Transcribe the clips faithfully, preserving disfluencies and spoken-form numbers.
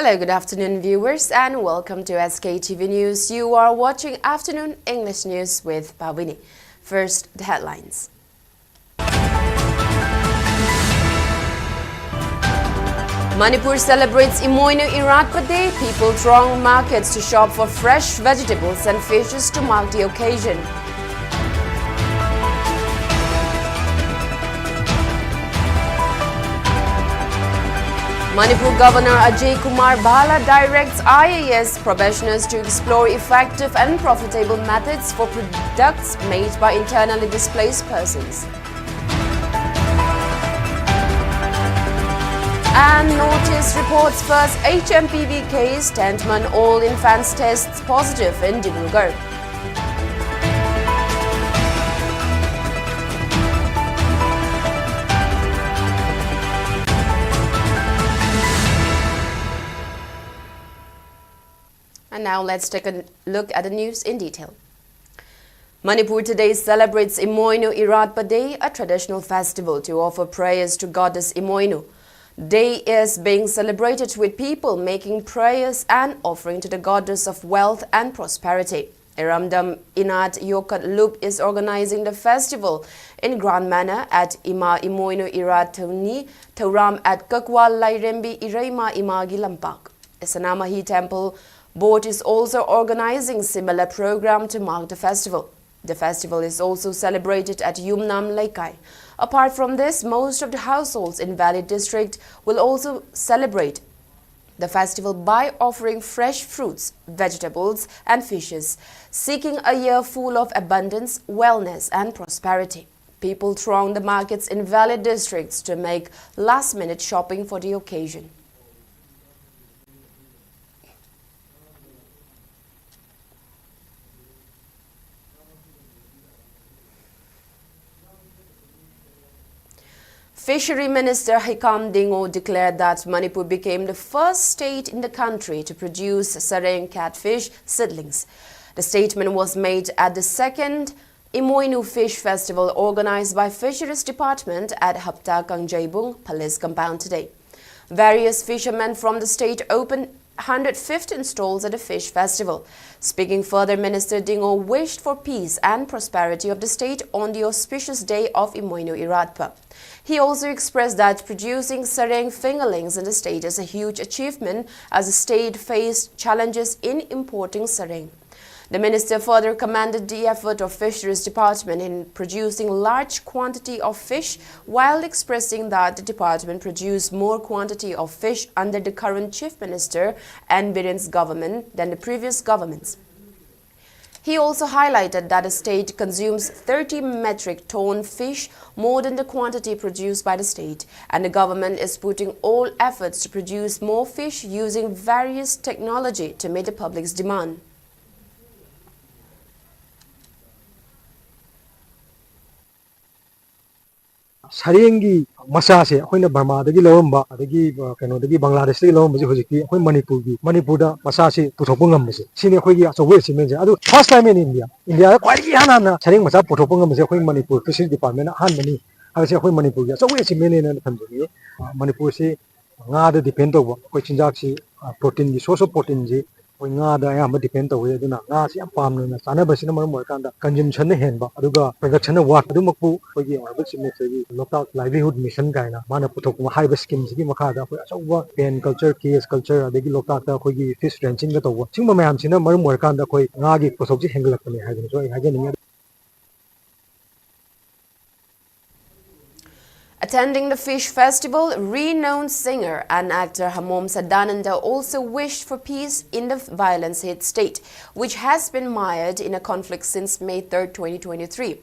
Hello, good afternoon, viewers, and welcome to S K T V News. You are watching Afternoon English News with Pavini. First, the headlines. Manipur celebrates Imoinu Iratpa Day. People throng markets to shop for fresh vegetables and fishes to mark the occasion. Manipur Governor Ajay Kumar Bhalla directs I A S probationers to explore effective and profitable methods for products made by internally displaced persons. And Northeast reports first H M P V case, ten-month-old infant tests positive in Dibrugarh. And now let's take a look at the news in detail. Manipur today celebrates Imoinu Iratpa Day, a traditional festival to offer prayers to goddess Imoinu. Day is being celebrated with people making prayers and offering to the goddess of wealth and prosperity. Iramdam Inat Yokat Lup is organizing the festival in grand manner at Ima Imoinu Irat Thauni Thauram at Kakwa Lairembi Ireima Imagi Lampak. Sanamahi Temple Board is also organizing similar program to mark the festival. The festival is also celebrated at Yumnam Leikai. Apart from this, most of the households in Valley District will also celebrate the festival by offering fresh fruits, vegetables, and fishes, seeking a year full of abundance, wellness, and prosperity. People throng the markets in Valley Districts to make last-minute shopping for the occasion. Fishery Minister Hikam Dingo declared that Manipur became the first state in the country to produce sareng catfish seedlings. The statement was made at the second Imoinu Fish Festival organized by Fisheries Department at Hapta Kangjeibung Police Compound today. Various fishermen from the state opened one hundred fifteen stalls at the fish festival. Speaking further, Minister Dingo wished for peace and prosperity of the state on the auspicious day of Imoinu Iratpa. He also expressed that producing sareng fingerlings in the state is a huge achievement, as the state faced challenges in importing sareng. The minister further commended the effort of Fisheries Department in producing large quantity of fish, while expressing that the department produced more quantity of fish under the current Chief Minister N Biren's government than the previous governments. He also highlighted that the state consumes thirty metric ton fish, more than the quantity produced by the state, and the government is putting all efforts to produce more fish using various technology to meet the public's demand. ꯁꯔꯦꯡꯒꯤ ꯃꯆꯥꯁꯦ ꯑꯩꯈꯣꯏꯅ ꯕꯔꯃꯥꯗꯒꯤ ꯂꯧꯔꯝꯕ, ꯑꯗꯒꯤ ꯀꯩꯅꯣꯗꯒꯤ, ꯕꯪꯒ꯭ꯂꯥꯗꯦꯁꯇꯒꯤ ꯂꯧꯔꯝꯕꯁꯦ ꯍꯧꯖꯤꯛꯇꯤ ꯑꯩꯈꯣꯏ ꯃꯅꯤꯄꯨꯔꯒꯤ, ꯃꯅꯤꯄꯨꯔꯗ ꯃꯆꯥꯁꯤ ꯄꯨꯊꯣꯛꯄ ꯉꯝꯕꯁꯦ, ꯁꯤꯅꯤ ꯑꯩꯈꯣꯏꯒꯤ ꯑꯆꯧꯕ ꯑꯦꯆꯤꯞꯃꯦꯟꯁꯦ꯫ ꯑꯗꯨ first time in India, ꯏꯟꯗꯤꯌꯥꯗ ꯈ꯭ꯋꯥꯏꯗꯒꯤ ꯏꯍꯥꯟ ꯍꯥꯟꯅ ꯁꯔꯦꯡ ꯃꯆꯥ ꯄꯨꯊꯣꯛꯄ ꯉꯝꯕꯁꯦ ꯑꯩꯈꯣꯏ ꯃꯅꯤꯄꯨꯔ ꯐꯤꯁꯔꯤꯁ ꯗꯤꯄꯥꯔꯠꯃꯦꯟꯅ ꯑꯍꯥꯟꯕꯅꯤ ꯍꯥꯏꯕꯁꯦ ꯑꯩꯈꯣꯏ ꯃꯅꯤꯄꯨꯔꯒꯤ ꯑꯆꯧꯕ ꯑꯦꯆꯤꯞꯃꯦꯟꯅꯦꯅ ꯊꯝꯖꯅꯤꯡꯉꯤ꯫ ꯃꯅꯤꯄꯨꯔꯁꯤ ꯉꯥꯗ ꯗꯤꯄꯦꯟ ꯇꯧꯕ, ꯑꯩꯈꯣꯏ ꯆꯤꯟꯖꯥꯛꯁꯤ, ꯄ꯭ꯔꯣꯇꯤꯟꯒꯤ source of protein ꯁꯤ ꯑꯩꯈꯣꯏ ꯉꯥꯗ ꯑꯌꯥꯝꯕ ꯗꯤꯄꯦꯟ ꯇꯧꯋꯤ꯫ ꯑꯗꯨꯅ ꯉꯥꯁꯤ ꯌꯥꯝ ꯄꯥꯝꯅ ꯆꯥꯅꯕꯁꯤꯅ ꯃꯔꯝ ꯑꯣꯏꯔꯀꯥꯟꯗ consumption ꯅ ꯍꯦꯟꯕ, ꯑꯗꯨꯒ production ꯅ ꯋꯥꯠꯄ꯫ ꯑꯗꯨꯃꯛꯄꯨ ꯑꯩꯈꯣꯏꯒꯤ honourable Chief Minister ꯒꯤ ꯂꯣꯛꯇꯥꯛ livelihood mission ꯀꯥꯏꯅ ꯃꯥꯅ ꯄꯨꯊꯣꯛꯄ ꯍꯥꯏꯕ scheme ꯁꯤꯒꯤ ꯃꯈꯥꯗ ꯑꯩꯈꯣꯏ ꯑꯆꯧꯕ pan culture, cage culture, ꯑꯗꯒꯤ ꯂꯣꯛꯇꯥꯛꯇ ꯑꯩꯈꯣꯏꯒꯤ fish ranching ꯒ ꯇꯧꯕ, ꯁꯤꯒꯨꯝꯕ ꯃꯌꯥꯝꯁꯤꯅ ꯃꯔꯝ ꯑꯣꯏꯔꯀꯥꯟꯗ ꯑꯩꯈꯣꯏ ꯉꯥꯒꯤ ꯄꯣꯠꯊꯣꯛꯁꯤ ꯍꯦꯟꯒꯠꯂꯛꯄꯅꯤ ꯍꯥꯏꯗꯅꯁꯨ ꯑꯩ ꯍꯥꯏꯖꯅꯤꯡꯉꯤ꯫ Attending the Fish Festival, renowned singer and actor Hamom Sadananda also wished for peace in the violence-hit state, which has been mired in a conflict since May third, twenty twenty-three.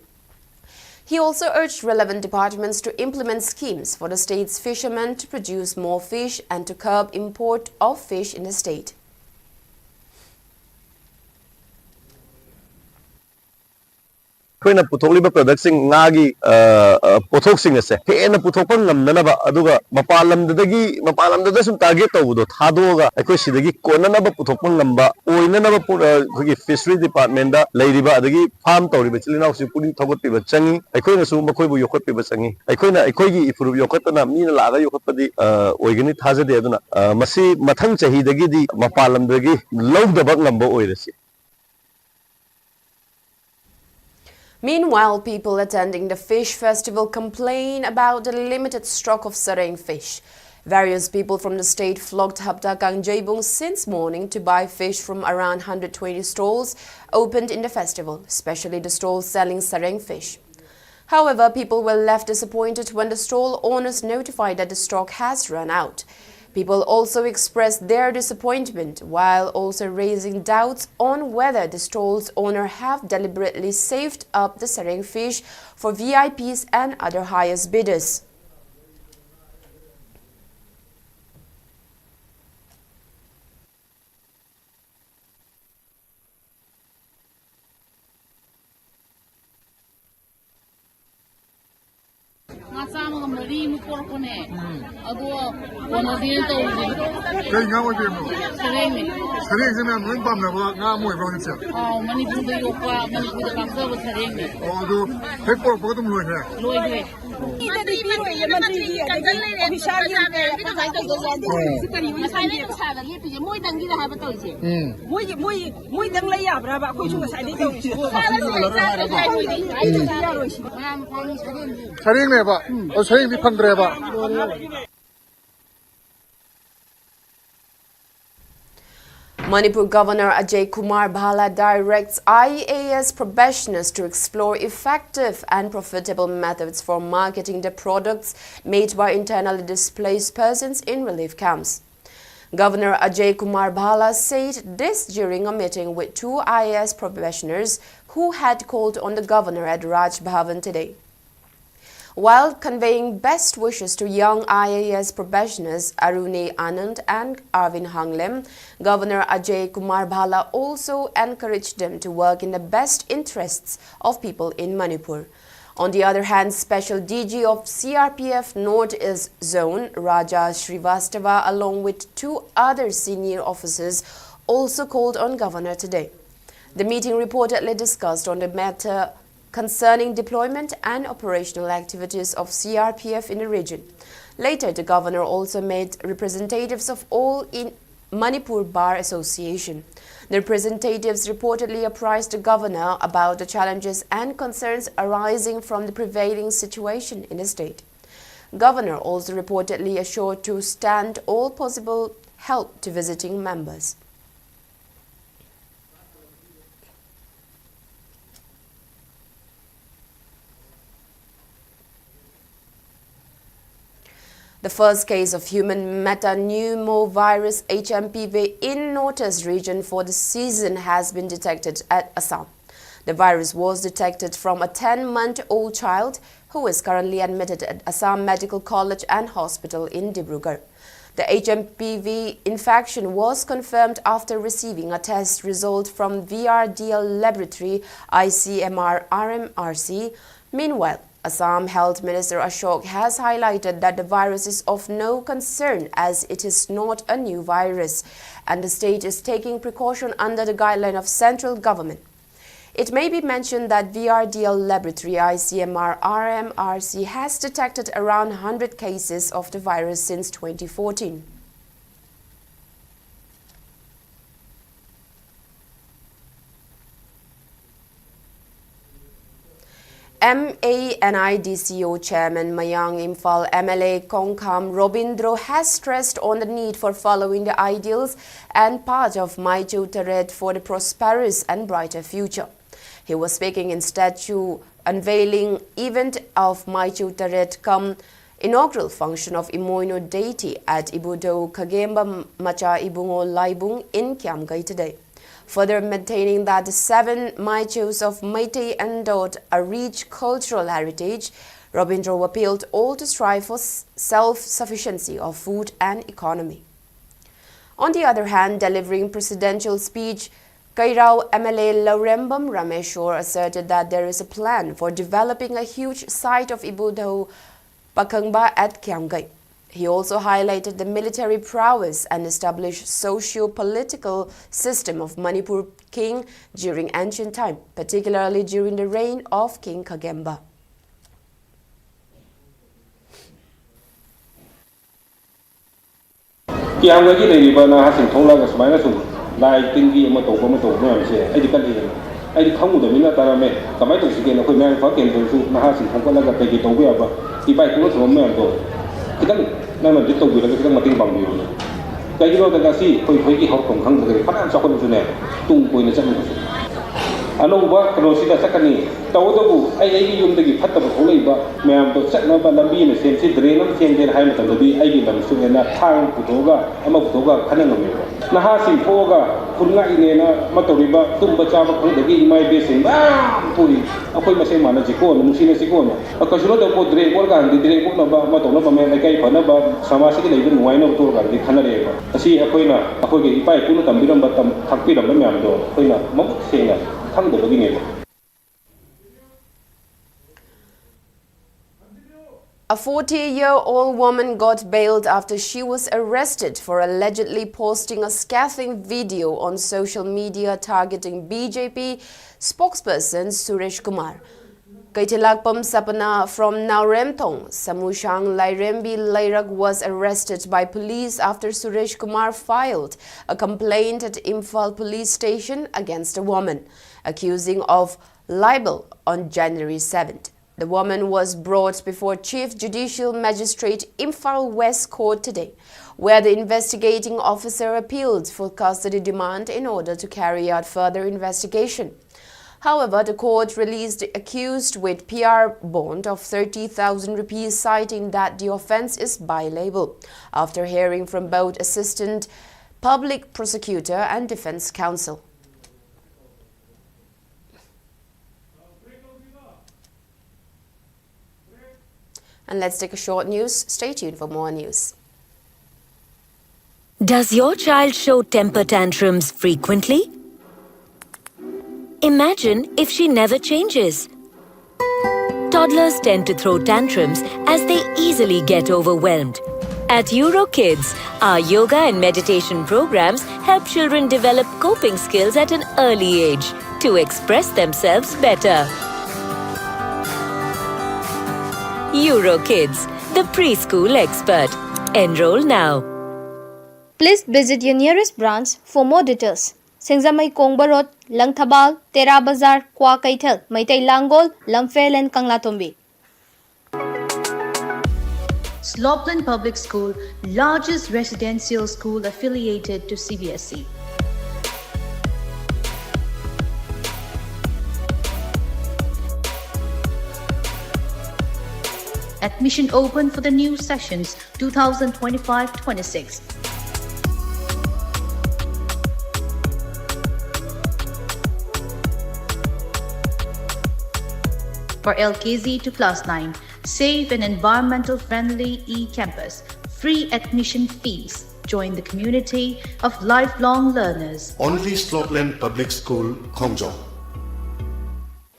He also urged relevant departments to implement schemes for the state's fishermen to produce more fish and to curb import of fish in the state. ꯑꯩꯈꯣꯏꯅ ꯄꯨꯊꯣꯛꯂꯤꯕ productꯁꯤꯡ, ꯉꯥꯒꯤ, ꯑ, ꯑ, ꯄꯣꯠꯊꯣꯛꯁꯤꯡ ꯑꯁꯦ ꯍꯦꯟꯅ ꯄꯨꯊꯣꯛꯄ ꯉꯝꯅꯅꯕ, ꯑꯗꯨꯒ ꯃꯄꯥꯟ ꯂꯝꯗꯒꯤ, ꯃꯄꯥꯟ ꯂꯝꯗꯗ ꯁꯨꯝ target ꯇꯧꯕꯗꯣ ꯊꯥꯗꯣꯛꯑꯒ ꯑꯩꯈꯣꯏ ꯁꯤꯗꯒꯤ ꯀꯣꯟꯅꯅꯕ ꯄꯨꯊꯣꯛꯄ ꯉꯝꯕ ꯑꯣꯏꯅꯅꯕ ꯄꯨ-, ꯑ, ꯑꯩꯈꯣꯏꯒꯤ Fishery Departmentꯇ ꯂꯩꯔꯤꯕ ꯑꯗꯒꯤ farm ꯇꯧꯔꯤꯕ ꯏꯆꯤꯜ ꯏꯅꯥꯎꯁꯤꯡ ꯄꯨꯛꯅꯤꯡ ꯊꯧꯒꯠꯄꯤꯕ ꯆꯪꯉꯤ꯫ ꯑꯩꯈꯣꯏꯅꯁꯨ ꯃꯈꯣꯏꯕꯨ ꯌꯣꯛꯈꯠꯄꯤꯕ ꯆꯪꯉꯤ꯫ ꯑꯩꯈꯣꯏꯅ ꯑꯩꯈꯣꯏꯒꯤ ꯏꯐꯨꯔꯨꯞ ꯌꯣꯛꯈꯠꯇꯅ ꯃꯤꯅ ꯂꯥꯛꯑꯒ ꯌꯣꯛꯈꯠꯄꯗꯤ, ꯑ, ꯑꯣꯏꯒꯅꯤ ꯊꯥꯖꯗꯦ꯫ ꯑꯗꯨꯅ, ꯑ, ꯃꯁꯤ ꯃꯊꯪ ꯆꯍꯤꯗꯒꯤꯗꯤ ꯃꯄꯥꯟ ꯂꯝꯗꯒꯤ ꯂꯧꯗꯕ ꯉꯝꯕ ꯑꯣꯏꯔꯁꯤ꯫ Meanwhile, people attending the fish festival complain about the limited stock of sareng fish. Various people from the state flocked Hapta Kangjeibung since morning to buy fish from around hundred twenty stalls opened in the festival, especially the stalls selling sareng fish. However, people were left disappointed when the stall owners notified that the stock has run out. People also expressed their disappointment while also raising doubts on whether the stall's owner have deliberately saved up the sareng fish for V I Ps and other highest bidders. ꯉꯥ ꯆꯥꯝꯃꯒ ꯃꯔꯤꯃꯨꯛ ꯄꯣꯔꯛꯄꯅꯦ꯫ ꯑꯗꯣ ꯀꯣꯟꯅꯗꯦꯅ ꯇꯧꯔꯤꯁꯦ꯫ ꯀꯔꯤ ꯉꯥ ꯑꯣꯏꯕꯤꯔꯕꯅꯣ? ꯁꯔꯦꯡꯅꯦ꯫ ꯁꯔꯦꯡꯁꯦ ꯃꯌꯥꯝ ꯂꯣꯏ ꯄꯥꯝꯅꯕ ꯉꯥ ꯑꯃ ꯑꯣꯏꯕ꯭ꯔꯣ ꯍꯧꯖꯤꯛꯁꯦ? ꯑꯥꯎ, ꯃꯅꯤꯄꯨꯔꯗ ꯌꯣꯛꯄ, ꯃꯅꯤꯄꯨꯔꯗ ꯀꯥꯞꯆꯕ ꯁꯔꯦꯡꯅꯦ꯫ ꯑꯣ, ꯑꯗꯨ ꯍꯦꯛ ꯄꯣꯔꯛꯄꯒ ꯑꯗꯨꯝ ꯂꯣꯏꯈ꯭ꯔꯦ? ꯂꯣꯏꯈ꯭ꯔꯦ꯫ ꯃꯤꯗꯗꯤ ꯄꯤꯔꯣꯏꯌꯦ, ꯃꯟꯇ꯭ꯔꯤꯒꯤ ꯑꯗꯒꯤ ꯑꯣꯐꯤꯁꯥꯔꯒꯤ ꯀꯩꯀꯥ ꯇꯧꯗꯣꯏꯁꯦ꯫ ꯉꯁꯥꯏꯅ ꯅꯨꯡꯁꯥꯗ ꯂꯦꯞꯄꯤꯁꯦ ꯃꯣꯏꯗꯪꯒꯤꯅꯦ ꯍꯥꯏꯕ ꯇꯧꯔꯤꯁꯦ꯫ ꯎꯝ꯫ ꯃꯣꯏꯒꯤ ꯃꯣꯏ ꯃꯣꯏꯗꯪ ꯂꯩ ꯌꯥꯕ꯭ꯔꯕ? ꯑꯩꯈꯣꯏꯁꯨ ꯉꯁꯥꯏꯗꯩ ꯇꯧꯔꯤꯁꯦ꯫ ꯁꯔꯦꯡꯅꯦꯕ꯫ ꯑꯣ, ꯁꯔꯦꯡꯗꯤ ꯐꯪꯗ꯭ꯔꯦꯕ꯫ Manipur Governor Ajay Kumar Bhalla directs I A S probationers to explore effective and profitable methods for marketing the products made by internally displaced persons in relief camps. Governor Ajay Kumar Bhalla said this during a meeting with two I A S probationers who had called on the governor at Raj Bhavan today. While conveying best wishes to young I A S professionals Arune Anand and Arvind Hanglem, Governor Ajay Kumar Bhalla also encouraged them to work in the best interests of people in Manipur. On the other hand, Special D G of C R P F North East Zone, Raja Srivastava, along with two other senior officers, also called on Governor today. The meeting reportedly discussed on the matter concerning deployment and operational activities of C R P F in the region. Later, the governor also met representatives of All Manipur Bar Association. The representatives reportedly apprised the governor about the challenges and concerns arising from the prevailing situation in the state. Governor also reportedly assured to stand all possible help to visiting members. The first case of human metapneumovirus, H M P V, in Northeast region for the season has been detected at Assam. The virus was detected from a ten-month-old child who is currently admitted at Assam Medical College and Hospital in Dibrugarh. The H M P V infection was confirmed after receiving a test result from V R D L laboratory, I C M R R M R C. Meanwhile, Assam Health Minister Ashok has highlighted that the virus is of no concern as it is not a new virus and the state is taking precaution under the guideline of central government. It may be mentioned that V R D L laboratory, I C M R R M R C, has detected around one hundred cases of the virus since twenty fourteen. M A N I D C O Chairman Mayang Imphal M L A Kongkham Robindro has stressed on the need for following the ideals and path of Maichu Taret for the prosperous and brighter future. He was speaking in statue unveiling event of Maichu Taret cum inaugural function of Imoinu deity at Ibudou Kagemba Macha Ibungo Laibung in Kiamgai today. Further maintaining that the seven Maichus of Meitei endowed a rich cultural heritage, Rabindra appealed all to strive for s- self-sufficiency of food and economy. On the other hand, delivering presidential speech, Kairao M L A Laurembam Rameshwar asserted that there is a plan for developing a huge site of Ibudhou Pakhangba at Kiamgai. He also highlighted the military prowess and established socio-political system of Manipur king during ancient time, particularly during the reign of King Khagemba. ꯀꯤꯌꯥꯝꯒꯒꯤ ꯂꯩꯔꯤꯕ ꯅꯍꯥꯁꯤꯡ ꯊꯣꯛꯂꯛꯑꯒ ꯁꯨꯃꯥꯏꯅ ꯁꯨꯝ ꯂꯥꯏ ꯇꯤꯟꯒꯤ ꯑꯃ ꯇꯧꯕ ꯑꯃ ꯇꯧꯕ ꯃꯌꯥꯝꯁꯦ ꯑꯩꯗꯤ ꯀꯜꯂꯤꯗꯅ꯫ ꯑꯩꯗꯤ ꯈꯪꯉꯨꯗꯕꯅꯤꯅ ꯇꯥꯔꯝꯃꯦ꯫ ꯀꯃꯥꯏꯅ ꯇꯧꯁꯤꯒꯦꯅ ꯑꯩꯈꯣꯏ ꯃꯌꯥꯡ ꯏꯝꯐꯥꯜ ꯀꯦꯟꯗ꯭ꯔꯗꯁꯨ ꯅꯍꯥꯁꯤꯡ ꯈꯣꯝꯒꯠꯂꯒ ꯀꯩꯀꯩ ꯇꯧꯕ ꯌꯥꯕ ꯏꯄꯥ ꯏꯄꯨꯅ ꯊꯝꯃꯝꯕ ꯃꯌꯥꯝꯗꯣ ꯈꯤꯇꯪ ꯅꯪꯅ ꯂꯤꯗ ꯇꯧꯕꯤꯔꯒ ꯈꯤꯇꯪ ꯃꯇꯦꯡ ꯄꯥꯡꯕꯤꯌꯨꯅꯦ꯫ ꯀꯩꯒꯤꯅꯣꯗ ꯉꯁꯤ ꯑꯩꯈꯣꯏ ꯑꯩꯈꯣꯏꯒꯤ ꯍꯧꯔꯛꯐꯝ ꯈꯪꯗ꯭ꯔꯒꯗꯤ ꯐꯅꯌꯥꯝ ꯆꯥꯎꯈꯠꯂꯁꯨꯅꯦ ꯇꯨꯡ ꯀꯣꯏꯅ ꯆꯠꯂꯨꯕꯁꯨ꯫ ꯑꯅꯧꯕ ꯀꯩꯅꯣꯁꯤꯗ ꯆꯠꯀꯅꯤ꯫ ꯇꯧꯕꯇꯕꯨ ꯑꯩ ꯑꯩꯒꯤ ꯌꯨꯝꯗꯒꯤ ꯐꯠꯇꯕ ꯊꯣꯛꯂꯛꯏꯕ ꯃꯌꯥꯝꯗꯣ ꯆꯠꯅꯕ ꯂꯝꯕꯤ ꯑꯃ ꯁꯦꯝꯁꯤ, ꯗ꯭ꯔꯦꯟ ꯑꯃ ꯁꯦꯝꯁꯦꯅ ꯍꯥꯏꯕ ꯃꯇꯝꯗꯗꯤ ꯑꯩꯒꯤ ꯂꯝꯁꯨ ꯍꯦꯟꯅ ꯊꯥꯡ ꯄꯨꯊꯣꯛꯑꯒ ꯑꯃ ꯄꯨꯊꯣꯛꯑꯒ ꯈꯟꯅ ꯉꯝꯃꯦꯕ꯫ ꯅꯍꯥꯁꯤꯡ ꯊꯣꯛꯑꯒ ꯈꯨꯟ ꯉꯥꯛꯏꯅꯦꯅ ꯑꯃ ꯇꯧꯔꯤꯕ, ꯇꯨꯝꯕ ꯆꯥꯕ ꯈꯪꯗꯒꯤ ꯏꯃꯥ ꯏꯕꯦꯁꯤꯡ ꯃꯌꯥꯝ ꯊꯣꯛꯏ꯫ ꯑꯩꯈꯣꯏ ꯃꯁꯦꯟ ꯃꯥꯟꯅꯁꯤꯀꯣ, ꯅꯨꯡꯁꯤꯅꯁꯤꯀꯣ꯫ ꯀꯩꯁꯨ ꯅꯠꯇꯕ ꯄꯣꯠ ꯗ꯭ꯔꯦꯟ ꯀꯣꯠꯂꯀꯥꯟꯗꯗꯤ, ꯗ꯭ꯔꯦꯟ ꯀꯣꯠꯅꯕ ꯑꯃ ꯇꯧꯅꯕ ꯃꯌꯥꯝ ꯂꯩꯀꯥꯏ ꯐꯅꯕ ꯁꯃꯥꯖꯁꯤꯒꯤ ꯂꯩꯕ ꯅꯨꯡꯉꯥꯏꯅꯕ ꯊꯣꯛꯂꯀꯥꯟꯗꯗꯤ ꯈꯟꯅꯔꯛꯑꯦꯕ꯫ ꯑꯁꯤ ꯑꯩꯈꯣꯏꯅ ꯑꯩꯈꯣꯏꯒꯤ ꯏꯄꯥ ꯏꯄꯨꯅ ꯇꯝꯕꯤꯔꯝꯕ, ꯇꯝ-, ꯇꯥꯛꯄꯤꯔꯝꯕ ꯃꯌꯥꯝꯗꯣ ꯑꯩꯈꯣꯏꯅ ꯃꯃꯨꯠ ꯁꯦꯡꯅ ꯈꯪꯗꯕꯒꯤꯅꯦꯕ꯫ A forty-year-old woman got bailed after she was arrested for allegedly posting a scathing video on social media targeting B J P spokesperson Suresh Kumar. Keithelakpam Sapana from Naoremthong, Samushang Lairembi Leirak was arrested by police after Suresh Kumar filed a complaint at Imphal Police Station against a woman, accusing of libel on January seventh. The woman was brought before Chief Judicial Magistrate Imphal West Court today, where the investigating officer appealed for custody demand in order to carry out further investigation. However, the court released the accused with P R bond of thirty thousand rupees, citing that the offence is bi-label, after hearing from both Assistant Public Prosecutor and Defence Counsel. And let's take a short news. Stay tuned for more news. Does your child show temper tantrums frequently? Imagine if she never changes. Toddlers tend to throw tantrums as they easily get overwhelmed. At EuroKids, our yoga and meditation programs help children develop coping skills at an early age to express themselves better. EuroKids, the preschool expert. Enroll now. Please visit your nearest branch for more details. Singzamai Kongba Road, Langthabal, Tera Bazar, Kwa Kaithel, Maitai Langol, Lamphel and Kanglatombi. Sloplin Public School, largest residential school affiliated to C B S E. Admission open for the new sessions two thousand twenty-five twenty-six. For L K G to class nine, safe and environmental friendly e-campus, free admission fees. Join the community of lifelong learners. Only Sloplin Public School, Khongjong.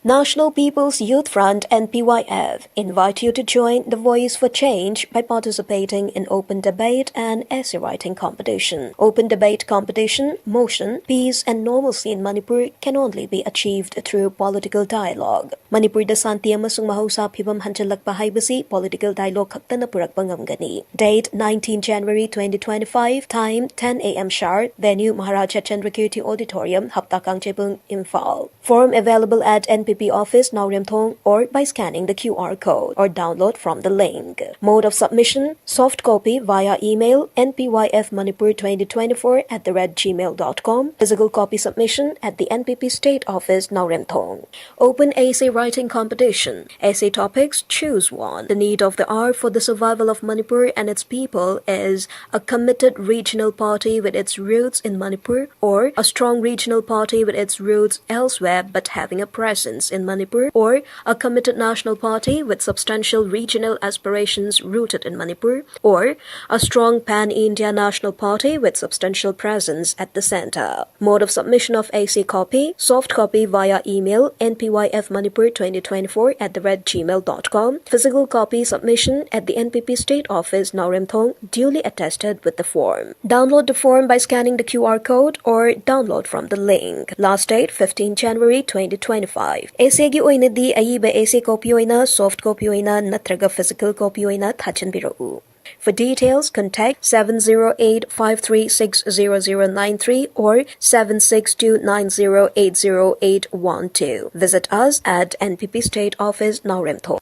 National People's Youth Front and P Y F invite you to join the Voice for Change by participating in open debate and essay writing competition. Open debate competition, motion, peace and normalcy in Manipur can only be achieved through political dialogue. ꯃꯅꯤꯄꯨꯔꯗ ꯁꯥꯟꯇꯤ ꯑꯃꯁꯨꯡ ꯃꯍꯧꯁꯥ ꯐꯤꯕꯝ ꯍꯟꯖꯤꯜꯂꯛꯄ ꯍꯥꯏꯕꯁꯤ political dialogue ꯈꯛꯇꯅ ꯄꯨꯔꯛꯄ ꯉꯝꯒꯅꯤ꯫ Date nineteen January twenty twenty-five, time ten A M sharp, venue Maharaja Chandrakirti Auditorium, Hapta Kangchebung, Imphal. Form available at N P P office, Naoremthong, or by scanning the Q R code or download from the link. Mode of submission, soft copy via email, N P Y F Manipur twenty twenty-four at the rate gmail dot com, physical copy submission at the N P P State Office, Naoremthong. Open essay writing competition. Essay topics, choose one. The need of the hour for the survival of Manipur and its people is a committed regional party with its roots in Manipur, or a strong regional party with its roots elsewhere but having a presence in Manipur, or a committed national party with substantial regional aspirations rooted in Manipur, or a strong pan-India national party with substantial presence at the center. Mode of submission of A C copy: soft copy via email, N P Y F Manipur twenty twenty-four at the rate gmail dot com, physical copy submission at the N P P State Office, Naoremthong, duly attested with the form. Download the form by scanning the Q R code or download from the link. Last date, fifteen January twenty twenty-five. A C ꯒꯤ ꯑꯣꯏꯅꯗꯤ ꯑꯏꯕ A C copy ꯑꯣꯏꯅ, soft copy ꯑꯣꯏꯅ ꯅꯠꯇ꯭ꯔꯒ physical copy ꯑꯣꯏꯅ ꯊꯥꯖꯤꯟꯕꯤꯔꯛꯎ꯫ For details, contact seven zero eight five three six zero zero nine three or seven six two nine zero eight zero eight one two. Visit us at N P P State Office, Naoremthong.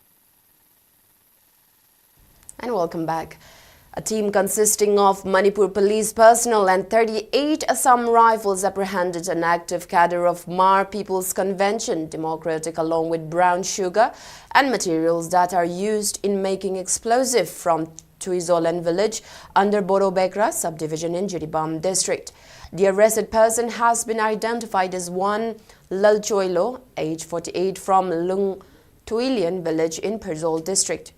And welcome back. A team consisting of Manipur police personnel and thirty-eight Assam Rifles apprehended an active cadre of Hmar People's Convention Democratic, along with brown sugar and materials that are used in making explosive, from Tuizolen village under Borobekra subdivision in Jiribam district. The arrested person has been identified as one Lalchoilo, age forty-eight, from Lung Tuilian village in Pherzawl district.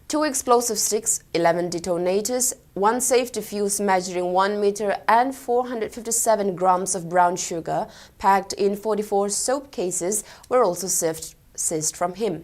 Two explosive sticks, eleven detonators, one safety fuse measuring one meter, and four hundred fifty-seven grams of brown sugar packed in forty-four soap cases were also seized, seized from him.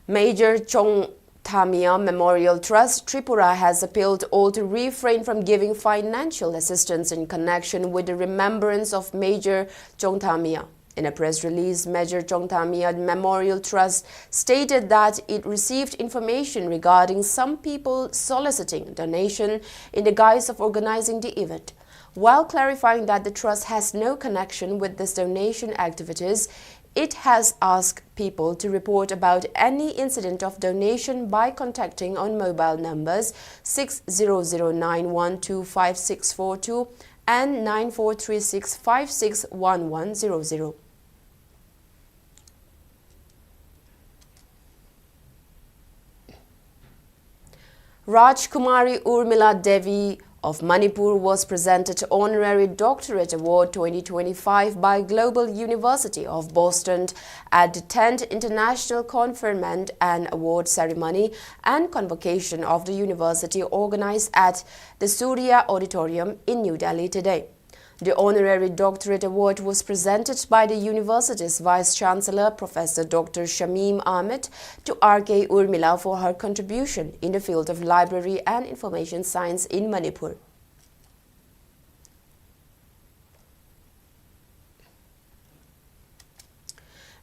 Major Chong Thamia Memorial Trust Tripura has appealed all to refrain from giving financial assistance in connection with the remembrance of Major Chong Thamia. In a press release, Major Chong Thamia Memorial Trust stated that it received information regarding some people soliciting donation in the guise of organizing the event. While clarifying that the trust has no connection with this donation activities, it has asked people to report about any incident of donation by contacting on mobile numbers six zero zero nine one two five six four two and nine four three six five six one one zero zero. Rajkumari Urmila Devi of Manipur was presented Honorary Doctorate Award twenty twenty-five by Global University of Boston at the tenth International Conferment and Award Ceremony and Convocation of the University organized at the Surya Auditorium in New Delhi today. The Honorary Doctorate Award was presented by the university's Vice Chancellor, Professor Doctor Shamim Ahmed, to R K Urmila for her contribution in the field of library and information science in Manipur.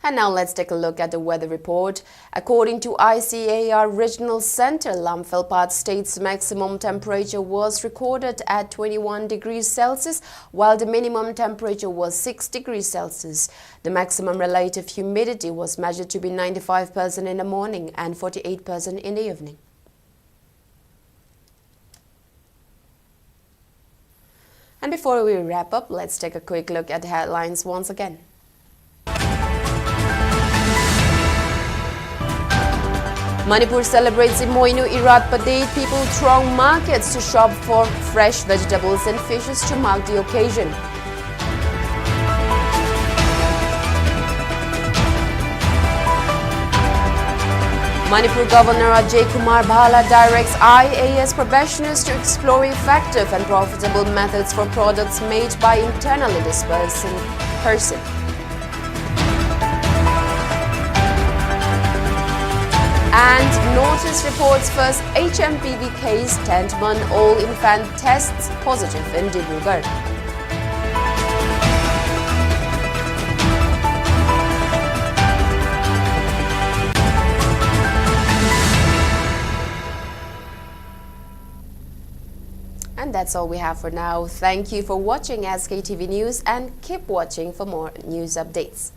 And now let's take a look at the weather report. According to I C A R Regional Center, Lamphel Path State's maximum temperature was recorded at twenty-one degrees Celsius, while the minimum temperature was six degrees Celsius. The maximum relative humidity was measured to be ninety-five percent in the morning and forty-eight percent in the evening. And before we wrap up, let's take a quick look at the headlines once again. Manipur celebrates Imoinu Irat Padeit. People throng markets to shop for fresh vegetables and fishes to mark the occasion. Manipur Governor Ajay Kumar Bhalla directs I A S probationers to explore effective and profitable methods for products made by internally displaced person. And Northeast reports first H M P V case, tenth month old infant tests positive in Dibrugarh. And that's all we have for now. Thank you for watching S K T V News and keep watching for more news updates.